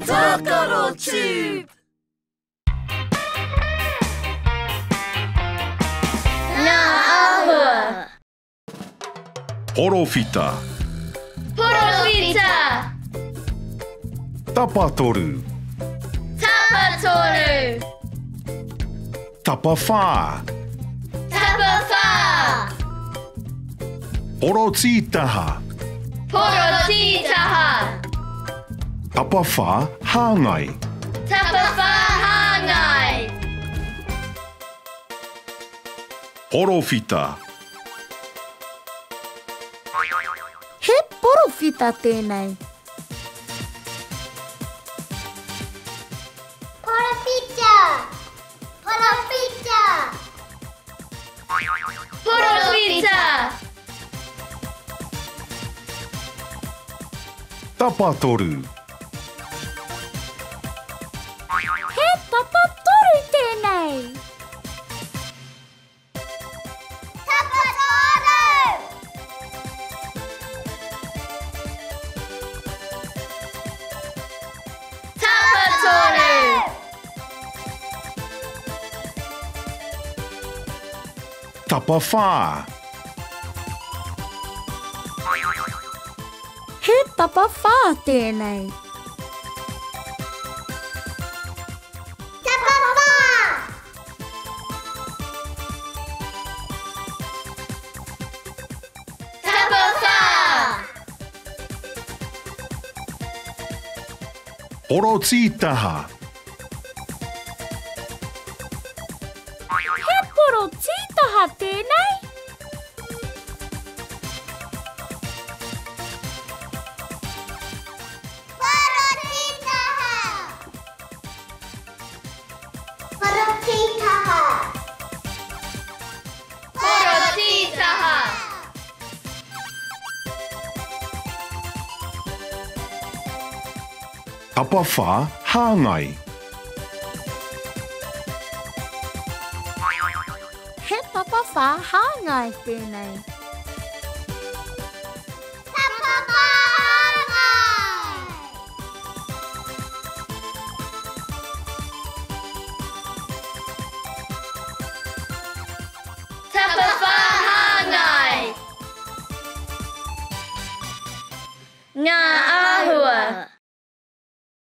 Tākaro Tube! Ngā āhua. Porowhita. Porowhita. Tapatoru. Tapatoru. Tapawhā. Tapawhā. Porotītaha. Porotītaha. Tapawhā hāngai. Tapawhā hāngai. Porowhita. He porowhita tēnei. Porowhita! Porowhita! Porowhita! Tapatoru. He tapatoru tēnei. Tapatoru! Tapatoru! Tapawhā. He tapawhā tēnei. Tapawhā! Tapawhā! Porotītaha. He porotītaha tēnei. Porotītaha! Porotītaha! Porotītaha! Tapawhā hāngai. He tapawhā hāngai tēnei. Tapawhā hāngai! Tapawhā hāngai. Ngā āhua.